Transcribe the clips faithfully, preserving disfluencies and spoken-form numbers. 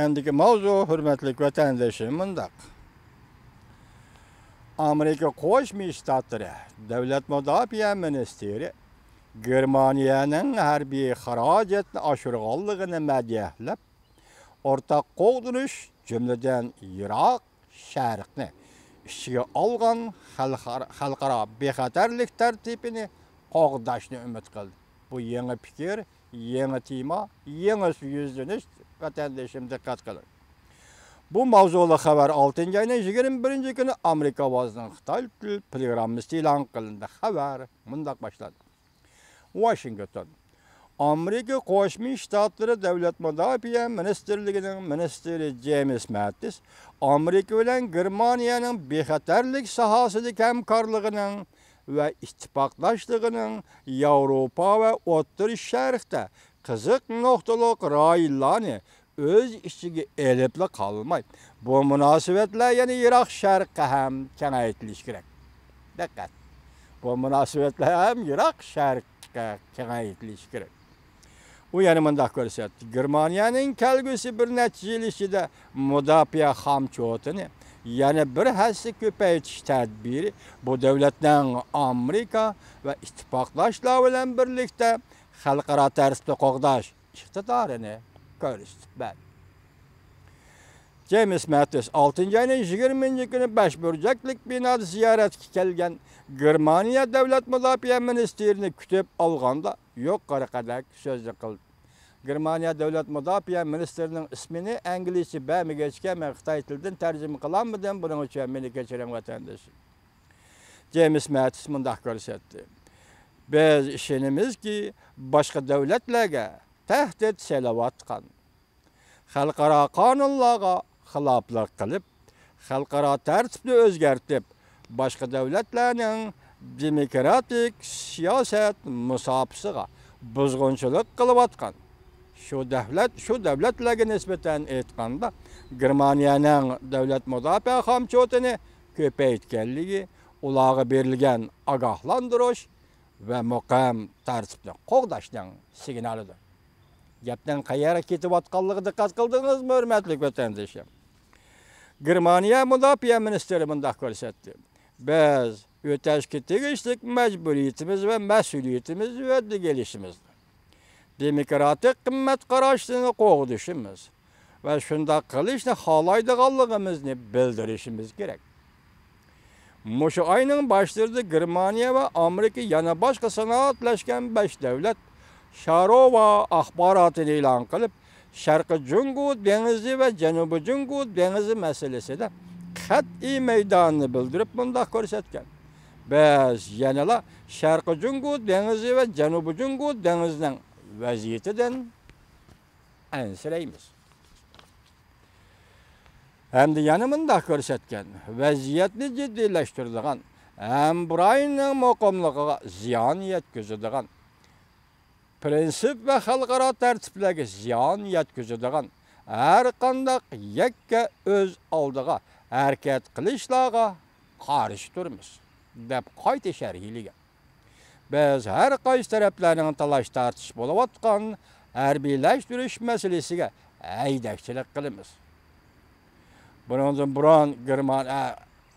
ئەمدىكى ماۋزۇ، ھۆرمەتلىك ۋەتەندىشىم، مۇنداق. ئامېرىكا قوشما شتاتلىرى دۆلەت مۇداپىئە مىنىستىرى گېرمانىيەنىڭ ھەربىي خىراجەتنى ئاشۇرغانلىقىنى مەدھىيەلەپ، ئورتاق قوغدىنىش، جۈملىدىن يىراق شەرقنى ئىچىگە ئالغان خەلقئارا، خەلقئارا بىخەتەرلىك تەرتىپىنى قوغداشنى ئۈمىد قىلدى. بۇ يېڭى پىكىر، يېڭى تېما، يېڭى يۈزلىنىش، ۋەتەندىشىم، دىققەت قىلىڭ. بۇ ماۋزۇلۇق خەۋەر ئالتىنچى ئاينىڭ يىگىرمە بىرىنچى كۈنى ئامېرىكا ئاۋازىنىڭ خىتاي تىل پروگراممىسىدا ئېلان قىلىندى. خەۋەر مۇنداق باشلاندى. ۋاشىنگتون. ئامېرىكا قوشما شتاتلىرى دۆلەت مۇداپىئە مىنىستىرلىكىنىڭ مىنىستىرى جېيمىس ماتىس ئامېرىكا بىلەن گېرمانىيەنىڭ بىخەتەرلىك ساھەسىدىكى ھەمكارلىقىنىڭ ۋە ئىتتىپاقداشلىقىنىڭ ياۋروپا ۋە ئوتتۇرا شەرقتە قىزىق نۇقتىلىق رايونلارنى ئۆز ئىچىگە ئېلىپلا قالماي، بۇ مۇناسىۋەتلەر يەنە يىراق شەرققە ھەم كېڭەيتىلىشى كېرەك. دىققەت! بۇ مۇناسىۋەتلەر ھەم يىراق شەرققە كېڭەيتىلىشى كېرەك. ئۇ يەنە مۇنداق كۆرسەتتى: گېرمانىيەنىڭ كەلگۈسى بىر نەچچە يىل ئىچىدە مۇداپىئە خامچوتىنى يەنە بىر ھەسسە كۆپەيتىش تەدبىرى بۇ دۆلەتنىڭ ئامېرىكا ۋە ئىتتىپاقداشلار بىلەن بىرلىكتە خەلقئارا تەرتىپنى قوغداش ئىقتىدارىنى كۆرسىتىپ بەردى. جېيمىس ماتىس ئالتىنچى ئاينىڭ يىگىرمىنچى كۈنى بەش بۇرجەكلىك بىنادا زىيارەتكە كەلگەن گېرمانىيە دۆلەت مۇداپىئە مىنىستىرىنى كۈتۈپ ئالغاندا يۇقىرىقىدەك سۆزنى قىلدى. گېرمانىيە دۆلەت مۇداپىئە مىنىستىرىنىڭ ئىسمىنى ئەنگلىيچە بەرمىگەچكە، مەن خىتاي تىلىدىن تەرجىمە قىلالمىدىم، بۇنىڭ ئۈچۈن مېنى كەچۈرۈڭ، ۋەتەندىشىم. جېيمىس ماتىس مۇنداق كۆرسەتتى: بىز ئىشىنىمىزكى، باشقا دۆلەتلەرگە تەھدىت سېلىۋاتقان، خەلقئارا قانۇنلارغا خىلاپلىق قىلىپ، خەلقئارا تەرتىپنى ئۆزگەرتىپ، باشقا دۆلەتلەرنىڭ دېموكراتىك سىياسەت مۇساپىسىغا بۇزغۇنچىلىق قىلىۋاتقان شۇ دۆلەت، شۇ دۆلەتلەرگە نىسبەتەن ئېيتقاندا، گېرمانىيەنىڭ دۆلەت مۇداپىئە خامچوتىنى كۆپەيتكەنلىكى ئۇلارغا بېرىلگەن ئاگاھلاندۇرۇش ۋە مۇقىم تەرتىپنى قوغداشنىڭ سىگنالىدۇر. گەپنىڭ قەيەرگە كېتىۋاتقانلىقىغا دىققەت قىلدىڭىزمۇ، ھۆرمەتلىك ۋەتەندىشىم؟ گېرمانىيە مۇداپىئە مىنىستىرى مۇنداق كۆرسەتتى: بىز ئۆتەشكە تېگىشلىك مەجبۇرىيىتىمىز ۋە مەسئۇلىيىتىمىز ۋە دېگىلىشىمىزنى، دېموكراتىك قىممەت قاراشنى قوغدىشىمىز ۋە شۇنداق قىلىشنى خالايدىغانلىقىمىزنى بىلدۈرۈشىمىز كېرەك. مۇشۇ ئاينىڭ باشلىرىدا گېرمانىيە ۋە ئامېرىكا يەنە باشقا سانائەتلەشكەن بەش دۆلەت شاروا ئاخباراتىنى ئېلان قىلىپ، شەرقىي جۇڭگو دېڭىزى ۋە جەنۇبىي جۇڭگو دېڭىزى مەسىلىسىدە قەتئىي مەيدانىنى بىلدۈرۈپ مۇنداق كۆرسەتكەن: بىز يەنىلا شەرقىي جۇڭگو دېڭىزى ۋە جەنۇبىي جۇڭگو دېڭىزىنىڭ ۋەزىيىتىدىن ئەنسىرەيمىز. ھەمدە يەنە مۇنداق كۆرسەتكەن: ۋەزىيەتنى جىددىيلەشتۈرىدىغان، ھەمبىراينىڭ مۇقىملىقىغا زىيان يەتكۈزىدىغان، پىرىنسىپ ۋە خەلقئارا تەرتىپلەرگە زىيان يەتكۈزىدىغان ھەرقانداق يەككە ئۆز ئالدىغا ھەرىكەت قىلىشلارغا قارشى تۇرىمىز، دەپ قايتا شەرھلىگەن. بىز ھەر قايسى تەرەپلەرنىڭ تالاش-تارتىش بولۇۋاتقان ھەربىيلەشتۈرۈش مەسىلىسىگە ھەيدەكچىلىك قىلىمىز. بۇنىڭدىن بۇرۇن گېرمان-، ئە،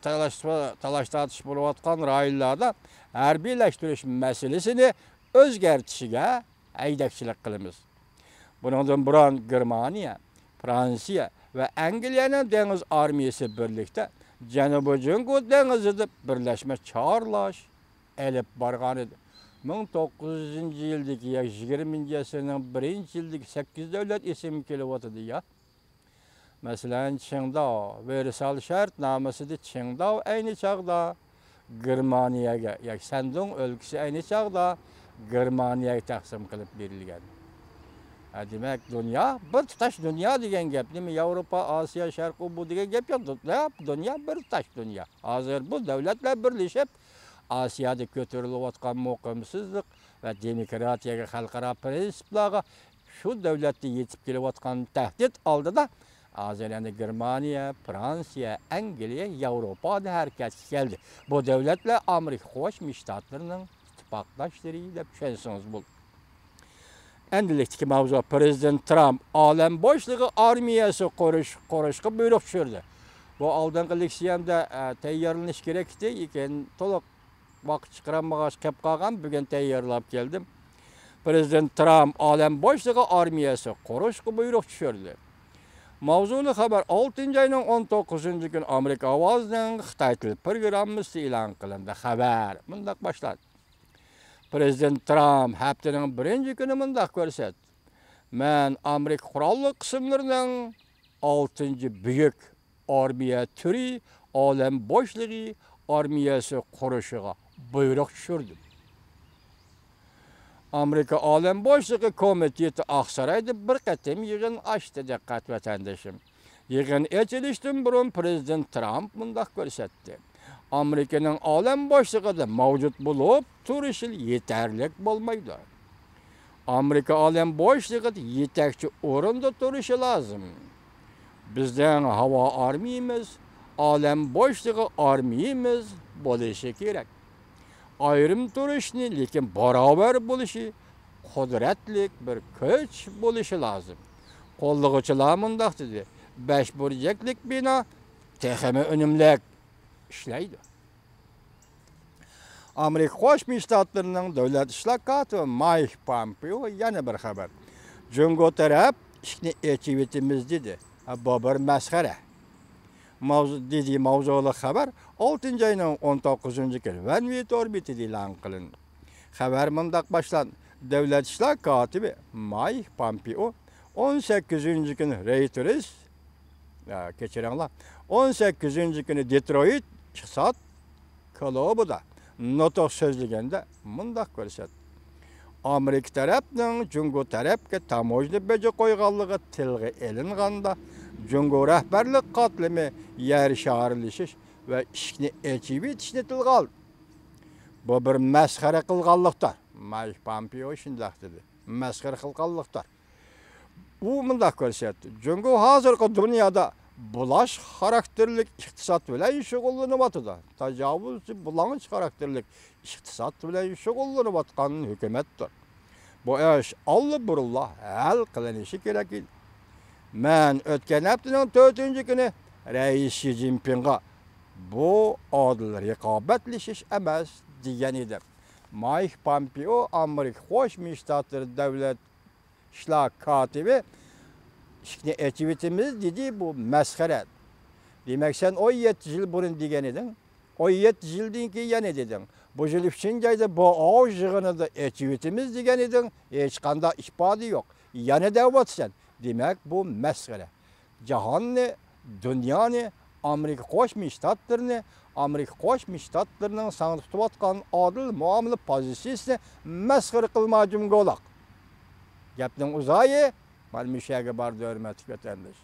تالاش، تالاش-تارتىش بولۇۋاتقان رايونلاردا ھەربىيلەشتۈرۈش مەسىلىسىنى ئۆزگەرتىشىگە ھەيدەكچىلىك قىلىمىز. بۇنىڭدىن بۇرۇن گېرمانىيە، فرانسىيە ۋە ئەنگلىيەنىڭ دېڭىز ئارمىيىسى بىرلىكتە جەنۇبىي جۇڭگو دېڭىزىدا بىرلەشمە چارلاش ئېلىپ بارغانىدى. مىڭ توققۇز يۈزىنچى يىلدىكى يا يىگىرمىنچى ئەسىرنىڭ بىرىنچى يىلىدىكى سەككىز دۆلەت ئېسىمگە كېلىۋاتىدۇ يا. مەسىلەن، چىڭداۋ، ۋېرسال شەرتنامىسىدە چىڭداۋ ئەينى چاغدا گېرمانىيەگە، ياكى شەندۇڭ ئۆلكىسى ئەينى چاغدا گېرمانىيەگە تەقسىم قىلىپ بېرىلگەن. ھە، دېمەك، دۇنيا بىر تۇتاش دۇنيا دېگەن گەپ نېمە؟ ياۋروپا، ئاسىيا، شەرق، ئۇ، بۇ دېگەن گەپ يوق. دۇنيا، دۇنيا بىر تۇتاش دۇنيا. ھازىر بۇ دۆلەتلەر بىرلىشىپ، ئاسىيادا كۆتۈرۈلۈۋاتقان مۇقىمسىزلىق ۋە دېموكراتىيەگە، خەلقئارا پىرىنسىپلارغا شۇ دۆلەتتە يېتىپ كېلىۋاتقان تەھدىت ئالدىدا، ھازىر ئەمدى گېرمانىيە، فرانسىيە، ئەنگلىيە، ياۋروپادا ھەرىكەتكە كەلدى. بۇ دۆلەتلەر ئامېرىكا قوشما شتاتلىرىنىڭ ئىتتىپاقداشلىرى دەپ چۈشەنسىڭىز بولىدۇ. ئەندىلىكتىكى ماۋزۇ، پىرېزىدېنت ترامپ ئالەم بوشلۇقى ئارمىيەسى قۇرۇش، قۇرۇشقا بۇيرۇق چۈشۈردى. بۇ ئالدىنقى لېكسىيەمدە، ئە، تەييارلىنىش كېرەك ئىدى، لېكىن تولۇق ۋاقىت چىقىرالمىغاچ قېلىپ قالغان، بۈگۈن تەييارلاپ كەلدىم. پىرېزىدېنت ترامپ ئالەم بوشلۇقى ئارمىيەسى قۇرۇشقا بۇيرۇق چۈشۈردى. ماۋزۇلۇق خەۋەر ئالتىنچى ئاينىڭ ئون توققۇزىنچى كۈنى ئامېرىكا ئاۋازىنىڭ خىتاي تىل پروگراممىسىدا ئېلان قىلىندى. خەۋەر مۇنداق باشلاندى. پىرېزىدېنت ترامپ ھەپتىنىڭ بىرىنچى كۈنى مۇنداق كۆرسەتتى: مەن ئامېرىكا قوراللىق قىسىملىرىنىڭ ئالتىنچى بۈيۈك ئارمىيە تۈرى ئالەم بوشلۇقى ئارمىيەسى قۇرۇشىغا بۇيرۇق چۈشۈردۈم. ئامېرىكا ئالەم بوشلۇقى كومىتېتى ئاقسارايدا بىر قېتىم يىغىن ئاچتى، دىققەت ۋەتەندىشىم. يىغىن ئېچىلىشتىن بۇرۇن پىرېزىدېنت ترامپ مۇنداق كۆرسەتتى: ئامېرىكىنىڭ ئالەم بوشلۇقىدا مەۋجۇت بولۇپ تۇرۇشى يېتەرلىك بولمايدۇ. ئامېرىكا ئالەم بوشلۇقىدا يېتەكچى ئورۇندا تۇرۇشى لازىم. بىزنىڭ ھاۋا ئارمىيىمىز، ئالەم بوشلۇقى ئارمىيىمىز بولۇشى كېرەك. ئايرىم تۇرۇشنى، لېكىن باراۋەر بولۇشى، قۇدرەتلىك بىر كۈچ بولۇشى لازىم. قوللىغۇچىلار مۇنداق دېدى: بەش بۇرجەكلىك بىنا تېخىمۇ ئۈنۈملۈك ئىشلەيدۇ. ئامېرىكا قوشما شتاتلىرىنىڭ دۆلەت ئىشلار كاتىپى مايك پامپېئو يەنە بىر خەۋەر. جۇڭگو تەرەپ ئىشىكنى ئېچىۋېتىمىز دېدى. بۇ بىر مەسخەرە. ماۋزۇ-، دېدى ماۋزۇلۇق خەۋەر ئالتىنچى ئاينىڭ ئون توققۇزىنچى كۈنى ۋەنۋى تور بېتىدە ئېلان قىلىندى. خەۋەر مۇنداق باشلاندى. دۆلەت ئىشلار كاتىپى مايك پامپېئو ئون سەككىزىنچى كۈنى رېيتېرس، ئە، كەچۈرۈڭلار، ئون سەككىزىنچى كۈنى دېترويت ئىقتىساد كۇلۇبىدا نۇتۇق سۆزلىگەندە مۇنداق كۆرسەتتى: ئامېرىكا تەرەپنىڭ جۇڭگو تەرەپكە تاموژنا بېجى قويغانلىقى تىلغا ئېلىنغاندا، جۇڭگو رەھبەرلىك قاتلىمى يەر شارلىشىش ۋە ئىشىكنى ئېچىۋېتىشنى تىلغا ئالدى. بۇ بىر مەسخىرە قىلغانلىقتۇر. مايك پامپېئو شۇنداق دېدى. مەسخىرە قىلغانلىقتۇر. ئۇ مۇنداق كۆرسەتتى: جۇڭگو ھازىرقى دۇنيادا بۇلاش خاراكتېرلىك ئىقتىساد بىلەن شۇغۇللىنىۋاتىدۇ. تاجاۋۇزچى، بۇلاڭچى خاراكتېرلىك ئىقتىساد بىلەن شۇغۇللىنىۋاتقان ھۆكۈمەتتۇر. بۇ ئىش ئاللىبۇرۇنلا ھەل قىلىنىشى كېرەك ئىدى. مەن ئۆتكەن ھەپتىنىڭ تۆتىنچى كۈنى رەئىس شى جىنپىڭغا بۇ ئادىل رىقابەتلىشىش ئەمەس دېگەن ئىدىم. مايك پامپېئو، ئامېرىكا قوشما شتاتلىرى دۆلەت ئىشلار كاتىپى، ئىشىكنى ئېچىۋېتىمىز دېدى، بۇ مەسخىرە. دېمەك، سەن ئون يەتتە يىل بۇرۇن دېگەن ئىدىڭ، ئون يەتتە يىلدىن كېيىن يەنە دېدىڭ. بۇ يىل ئۈچىنچى ئايدا بوئاۋ يىغىنىدا ئېچىۋېتىمىز دېگەن ئىدىڭ، ھېچقانداق ئىپادە يوق. يەنە دەۋاتىسەن. دېمەك، بۇ مەسخىرە. جاھاننى، دۇنيانى، ئامېرىكا قوشما شتاتلىرىنى، ئامېرىكا قوشما شتاتلىرىنىڭ ساڭا تۇتۇۋاتقان ئادىل مۇئامىلە پوزىتسىيىسىنى مەسخىرە قىلما جۇڭگولۇق. گەپنىڭ ئۇزايى مانا مۇشۇ يەرگە باردى، ھۆرمەتلىك ۋەتەنداش.